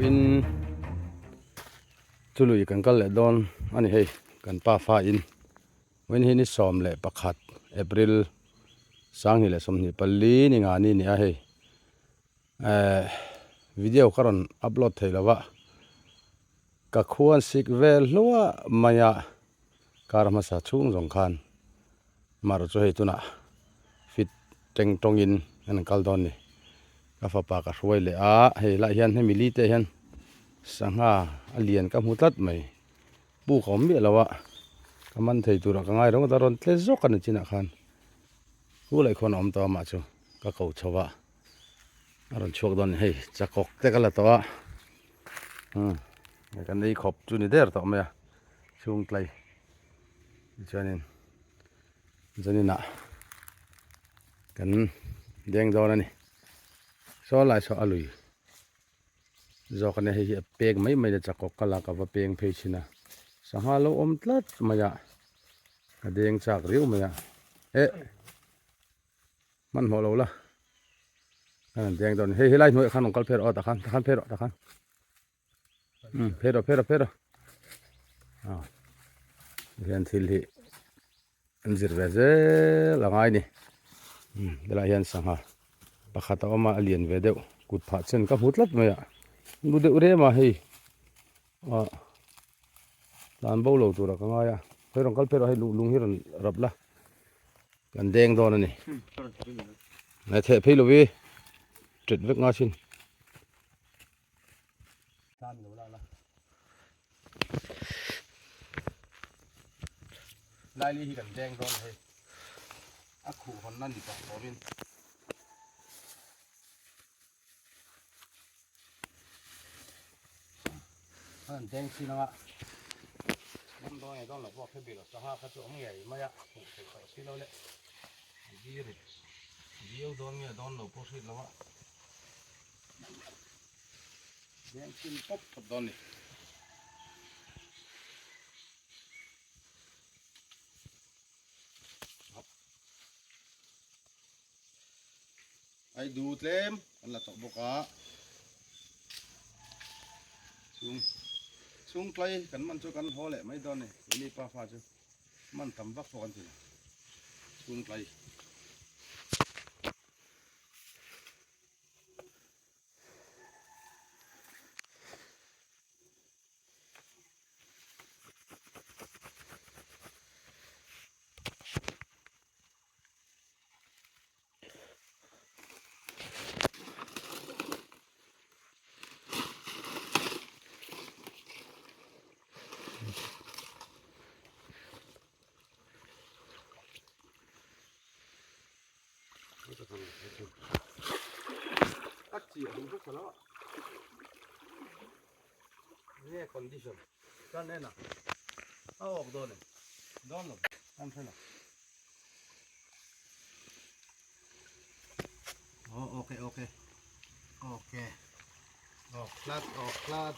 Vawiin chu lui kan kal leh dawn a ni hei kan pa fa in vawiin hi ni 11 April 2024 ni nga ni a ni a hei eh video ka rawn upload thei lo va ka khuan sik vel hluah mai a kar hmasa chhung zawng khan Amaherawhchu chu hei tunah fit teng tawngin an rawn kal dawn a ni. Ka fapa ka hruai leh a, hei lai hian hemi li te hian sangha a lian ka hmu tlat mai. Puk a awm miah lo a, ka man thei turah ka ngai ringawt a, rawn tle zawk a ni chinah khan. Hu leh khuan a awm tawh amah chu ka ko chho a, a rawn chhuak dawn a ni. Hei chakawk te ka la tawh a, umm kan ei khawp chu ni der tawh mai a, chhung tlai. Tichuanin zaninah kan deng dawn a ni. Saw lai saw a lui zawk a nia hei hi a peng mai mai a chakawk ka lak a va peng phei thin a sangha lo awm tlat mai a ka deng chak riau mai a eh hmanhmawh lo la kan han deng dawn a ni hei helai hnuaiah khan rawn kal phei rawh aw takhan takhan phei rawh takhan. Phei rawh phei rawh phei rawh ah hian thil hi an zir ve zel a ngai ni helai hian sangha pakhat a awm a a lian ve deuh kut phah chen ka hmu tlat mai a lu deuh rem a hei ah tlan bo lo turah ka ngai a phei rawn kal phei rawh hei lung hi rawn rap la kan deng dawn a ni theh phei lovi ṭet vek nga chin. Laili hi kan deng dawn hei a khuh hawn na ni tawh turin an deng chin anga man dawn nge dawn lo pawh khe bil sangha kha chu awm ngei mai a hmuh theih tawh si lo le di rit viau dawn nge dawn lo pawh hriat lo a. Deng chin pawp pawp dawn ni. Ai du tlem kan la tawh bawk a. Chung chung tlai kan man chu kan haw leh mai dawn ni. Keini pa fa chu man tam vak pawh kan ti lo. Chung tlai. Condition kan en a a awk dawn em dawn lo kan hre lo oh okay okay okay oh flat oh flat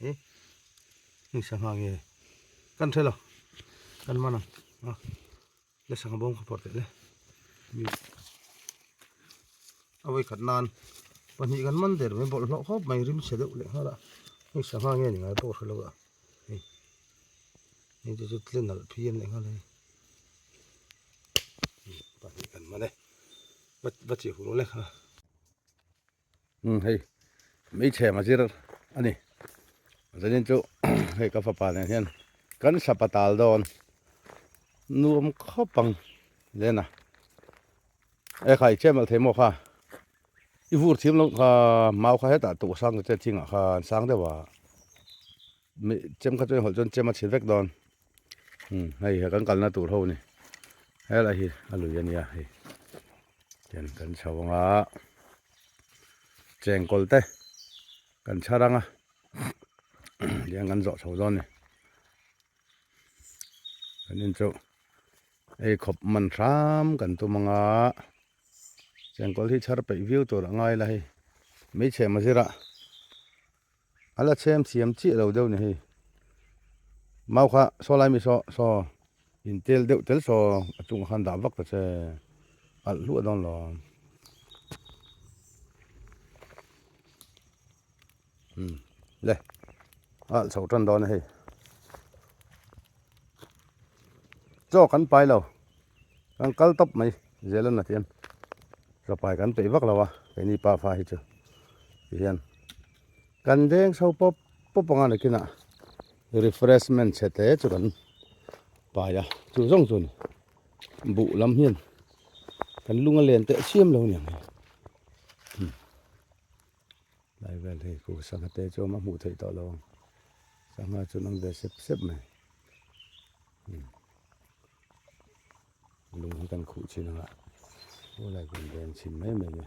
eh ni sangha nge kan hre lo kan man ang a le sangha bawm kha phawrh teh le mi a vawi khat nan pahnih kan man der mai bawlhhlawh khawp mai rim chhe deuh leh nghal a hei sangha nge ni ngai pawh ka hre lo a hei hei te chu tle nalh phian leh nghal a hei pahnih kan man e va va chih huh lo le kha. Umm hei hmeichhe ma zir a ni zanin chu hei ka fapa nen hian kan sapa tal dawn nuam khawp ang lena e khai chem alh thei maw kha i vur thiam loh kha mau kha hetah tuh sang te thingah khan sang deuh a chem kha chu hawlh chuan chem a chhe vek dawn umm hei kan kalna tur ho a ni helai hi a lui a nia hei. Tian kan chho ang a, chengkawl te kan chhar ang a, tiang kan zawh chho dawn a ni. Kan in chu ei khawp man hram kan tum ang a, chengkawl hi chhar peih viau tur a ngai la hei, hmeichhe mazira a la chhem thiam chiah lo deuh a ni hei. Mau kha saw lai mi saw saw in tel deuh tel saw a chungah khan dah vak ta che alh hluah dawn lo. Umm le alh chho tan dawn a hei. Chaw kan pai lo kan kal tawp mai zel an atian chaw pai kan peih vak lo a keini pa fa hi chu tihian kan deng chho pawp pawp anga nakinah refreshment chhe te chu kan pai a chu zawng chu a ni buh lam hian kan lung a len teh chiam lo aniang hei. Lai vel hei khu sangha te chu a hmuh theih tawh lo ang sangha chu an awm ve sep sep mai lung hi kan khuh chin ang a aw lai kan veng chhin mai mai a ni.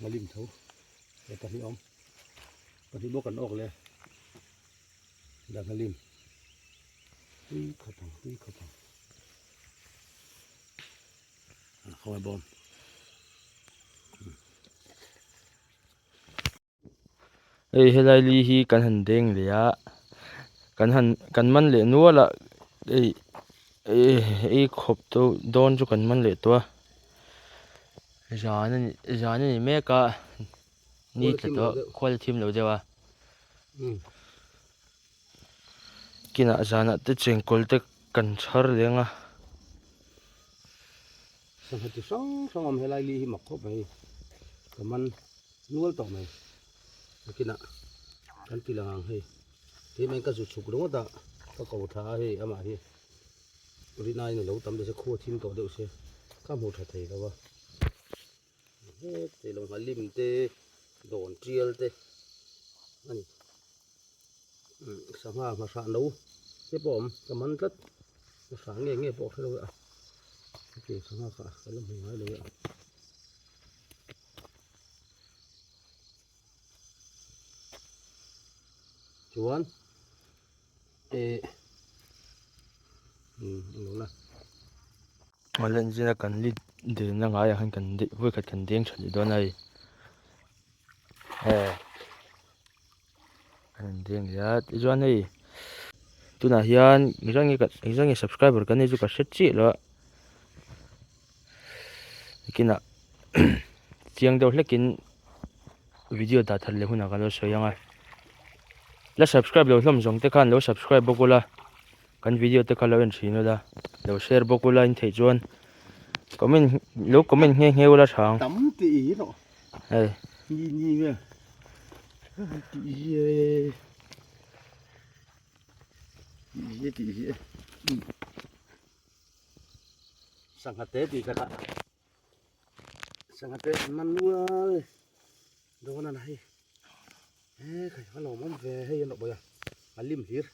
Malim tho e pahnih awm pahnih bawk an awk le danghalim tui khawp ang tui khawp ang. Khawngaih bawm. Hei helai li hi kan han deng leh a kan han kan man leh nual a hei ei khawp deuh dawn chu kan man leh tawh a zan a ni zan a ni mek a ni tla tawh khual a thim lo deuh a kinah zanah te chengkawl te kan chhar leng a. Sangha chi hrang hrang awm helai li hi mak khawp mai ka man nual tawh mai nakinah kan ti lang ang hei keimah in ka zu chhuk ringawt a ka ko tha a hei amah hi rinaiin a lo tam deuh se khua thim tawh deuh se ka hmu tha thei lo a heti lo nghalim te dawn tial te a ni sangha nghahrah no te pawh a awm ka man tlat nghahrah nge nge pawh ka hre lo a hetiang sangha kha ka la hmu ngai lo a chuan eh umm eng lo la. Awle zira kan lit dilna ngaiah khan kan vawikhat kan deng tha leh dawn a hei eh kan han deng leh a tichuan hei tunah hian engzah nge engzah nge subscriber kan neih chu ka hre chiah lo a nakinah chiang deuh hlekin video dah that leh hunah kan lo sawi ang a la subscribe lo hlawm zawng te khan lo subscribe bawk ula. Kan video te kha lo en thin ula, lo share bawk ula in theih chuan comment lo comment nghe nghe ula tha ang. Tam tih i rawh. Hei. Ni ni vel. Tih hi e tih hi e tih hi e sangha te tih takah sangha te an man nual dawn a na hei he khai a lawmawm ve hei a nawh a a lim hlir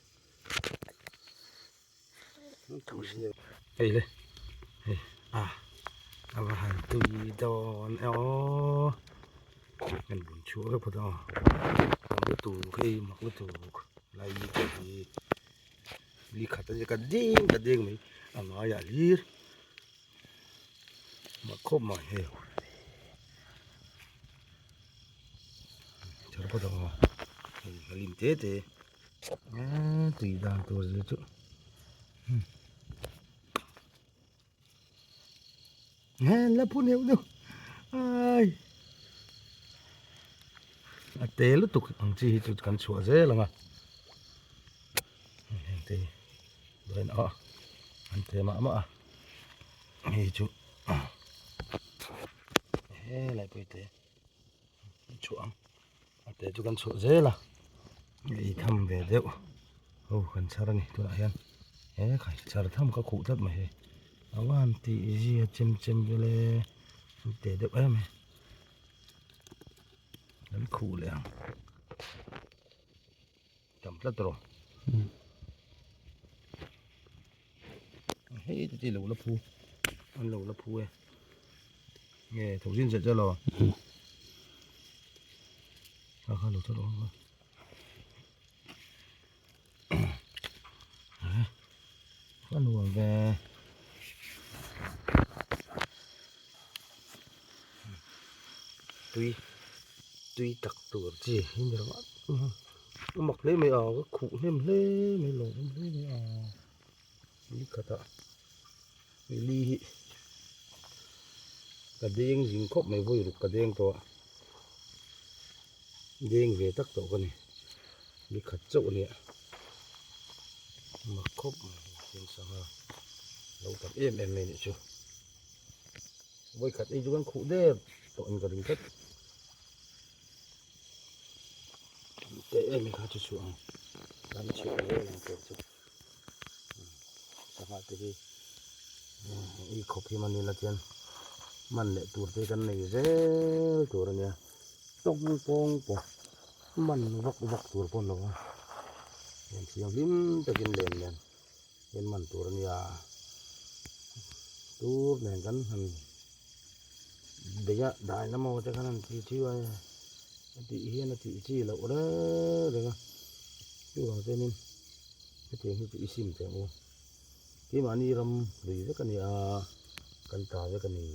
hei le hei a a va han tui dawn e aw kan bun chhuah vek phawt ang mak lutuk hei mak lutuk lai te hi li khat a ni ka ding ka ding mai a ngaiah hlir mak khawp mai hei chhar phawt ang aw hei a lim te te. Tui dan tur zir chu he la phu neuh neuh ai a te lutuk ang chi hi chu kan chhuah zel ang a heng te hi dawn a an te mah mah a hei chu he lai pawh hi te chhuah ang. A te chu kan chhuah zel a ei tham ve deuh ho kan chhar a ni tunah hian he khai chhar tham ka khuh tlat mai hei a van tih zia chem chem vel e an te deuh em e kan khuh leh ang tam tlat rawh hei te lo la phu an lo la phu e nge tho zin zet zet lo a kha lo thar awm a a nuam ve tui tui tak tur chi hi ni ringawt a mak hle mai a ka khuh hnem hle mai lo awm hle mai a ni khatah li hi ka deng zing khawp mai vawi ruk ka deng tawh a deng ve tak tawh ka ni ni khat chauh a nia mak khawp mai sangha lo tam em em mai nih chu vawi khat ei chu kan khuh der tawh in ka ring tlat teh em kha chu chhuah ang kan chhuah zel ang tur chu sangha te hi i khawp hi man ila chuan man leh tur te kan nei zel tur a nia tawng pawng pawh man vak vak tur pawh a ni lo a heng thianghlim takin len nen hian man tur a nia tur nen kan han beih a dynamo te khan an ti chiu a a tih hian a tih chi loh reng reng a chuvang chuanin hetiang hi chu i sim teh ang u keimahni ram lui vek a ni a kan ta vek a ni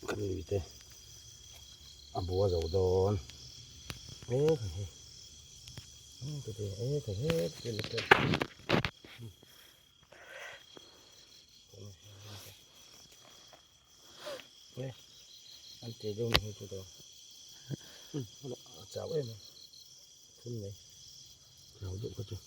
kan lui te a bua zo dawn mek a ni an te deuh ni hi chu tawh a chau em a thun mai chau deuh kha chu.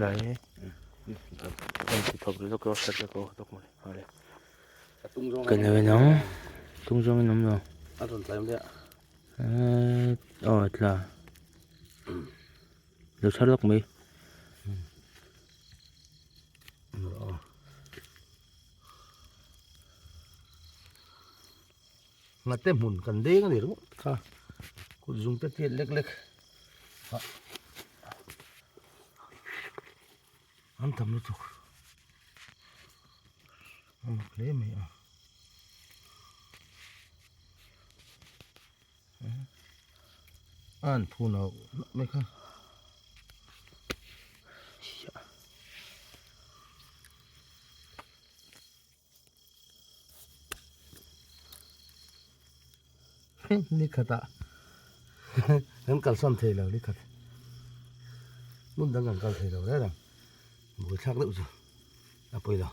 Lai he ti thawk lawk lawk hrat lawk lawk lawk mai hale kan lo en ang tung zawng in awm lo aw tla lo thar lawk mai. Ngate hmun kan deng a ni ringawt kha kut zung te tiat lek lek ah an tam lutuk a mak hle mai a. A han phu nauh nauh mai kha. Ni khatah kan kalsawn thei lo ni khat hmun dang kan kal thei lo reng reng buaithlak deuh chu a pawi lo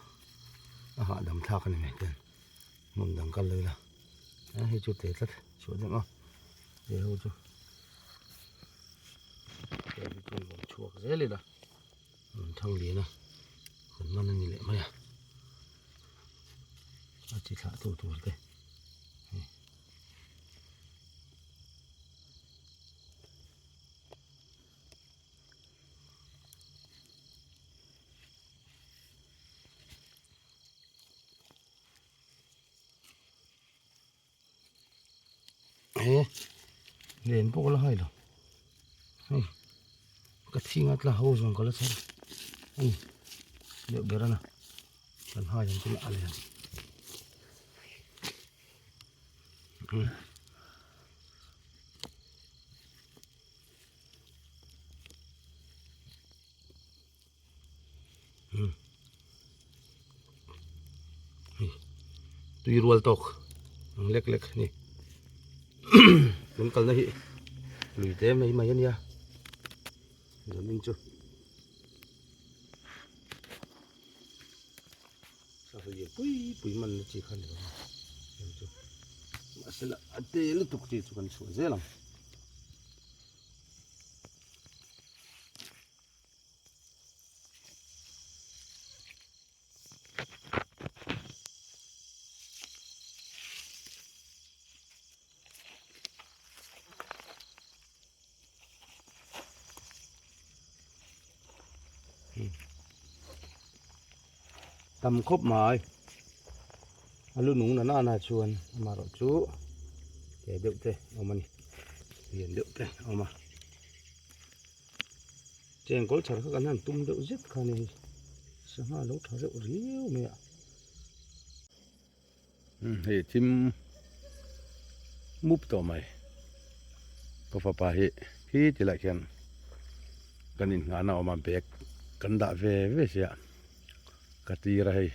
a hahdam thlak a ni mai ten hmun dang kal lo ila hei chu te tlat chhuah deuh a he ho chu hei hi chuan rawn chhuak zel ila rawn thang lian a kan man a ni leh mai a a chi thlah tu tur te He len pawh ka la hai lo hei ka thing a tla ho zawng ka la chhar a ni deuh ber a na kan hai ang chu a lian. Tui rual tawk ang lek lek a ni kan kalna hi lui te mai mai a nia zanin chu sava lian pui pui man na chi kha a ni lo a heng chu mahse la a te lutuk chi chu kan chhuah zel ang. Tam khawp mai a lu nung nana na chuan amaherawh chu ke deuh te a awm a ni lian deuh te a awm a. Chengkawl chhar kha kan han tum deuh zet kha nia hei sangha lo tha reuh riau mai a. Hei thim mup tawh mai ka fapa hi khi ti lah khian kan inngahna a awm a bag kan dah ve ve sia ka tir a hei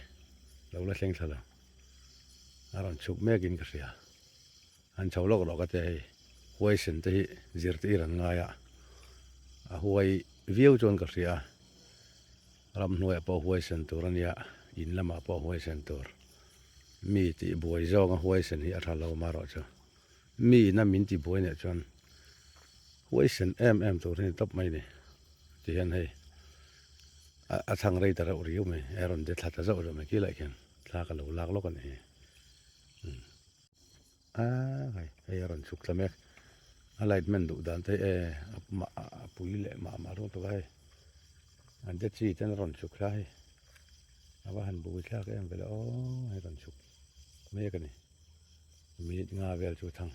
lo la thleng thla lo a rawn chhuk mek in ka hria. An chho lawk lawk a te hei huaisen te hi zirtir an ngai a, a huai viau chuan ka hria a, ramhnuaiah pawh huaisen tur a nia, in lamah pawh huaisen tur, mi tih buai zawnga huaisen hi a tha lo marawh chu mi ina min ti buai nih chuan huaisen em em tur hi ni tawp mai ni tihian hei a chhang rei ta reuh riau mai a rawn de thla ta zauh zauh mai khi lai khian thla ka lo lak lawk a ni hi. A hei hei a rawn chhuk thla mek a light man duh dan te hi e a pui leh mah mah rual tawh a hei an te chi ten a rawn chhuk thla hei a va han bui thlak em vele aw hei rawn chhuk mek a ni minute nga vel chu thang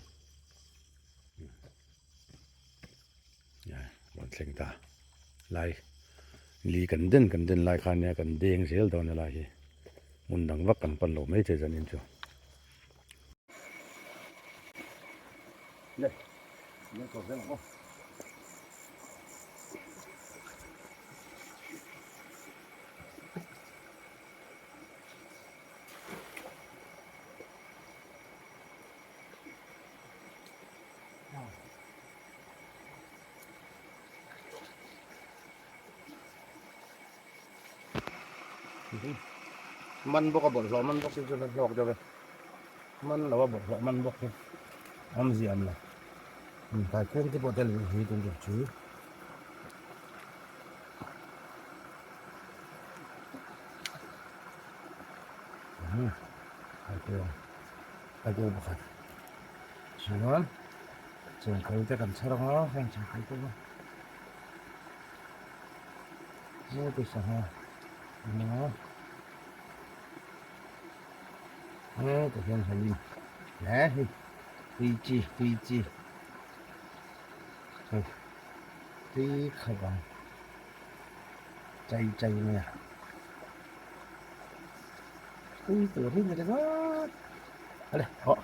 rawn thleng ta lai li kan den kan den lai khan nia kan deng zel dawn a lai hi hmun dang vak kan pan lo mai thei zanin chu. Le deng kawr zel ang aw. Man bawk a bawlhhlawh man bawk hi chu a hlawk deuh e man lo a bawlhhlawh man bawk hi awmzia awm lo inkai kung te pawh tel ve hi tun tur chu. Pakhat chuan chengkawl te kan chhar ang a heng chengkawl te chu heti sangha a ni a hetah hian halim hle hi tui chi tui chi hei tui khawp ang chai chai mai a tui tur hi ni ringawt ale hawh.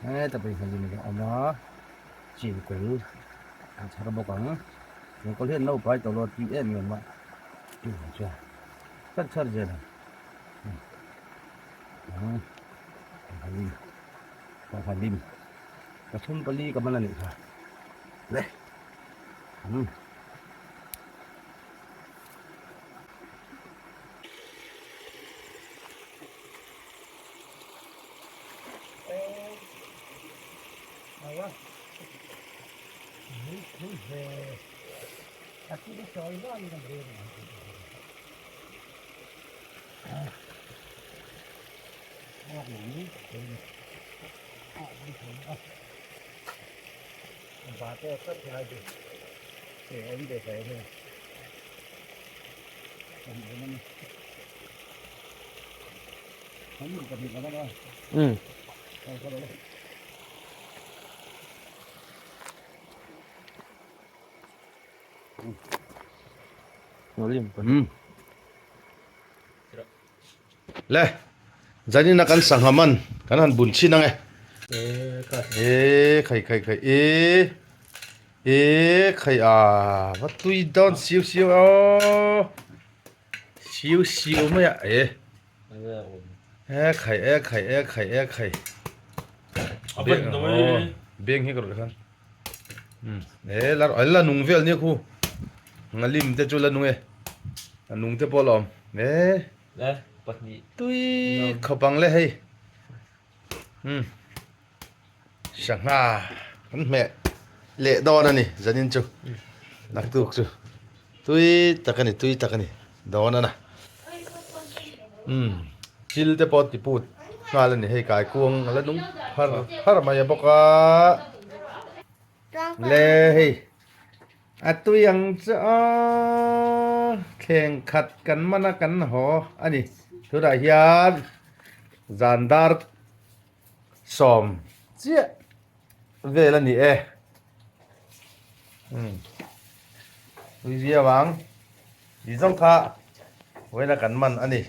Heta peihalim a awm a, chingkul an chhar bawk ang. Chingkul hian no pai tawh lo a tui em em a, tui chuan kan chhar zel ang. Peihalim, peihalim pathum pali ka man a nih kha le. Le zanina kan sangha man kan han bun chhin ang e e khai khai khai e e khai a va tui dawn siu siu aw siu siu mai a e E khai e khai e khai e khai beng hi ka rawih khan e la la nung vel nia khu ngalim te chu la nung e a nung te pawh la awm e tui khawp ang le hei sangha kan hmeh leh dawn a ni zanin chu naktuk chu tui tak a ni tui tak a ni dawn a na umm thil te pawh ti put nghal a ni hei kaikuang a la nung phar phar mai a bawk a le hei a tui ang chu aw thleng khat kan man a kan haw a ni tunah hian zan dar Sawm chiah vel a ni e. Umm. Ui viau ang. Tih zawng kha vawiina kan man a ni.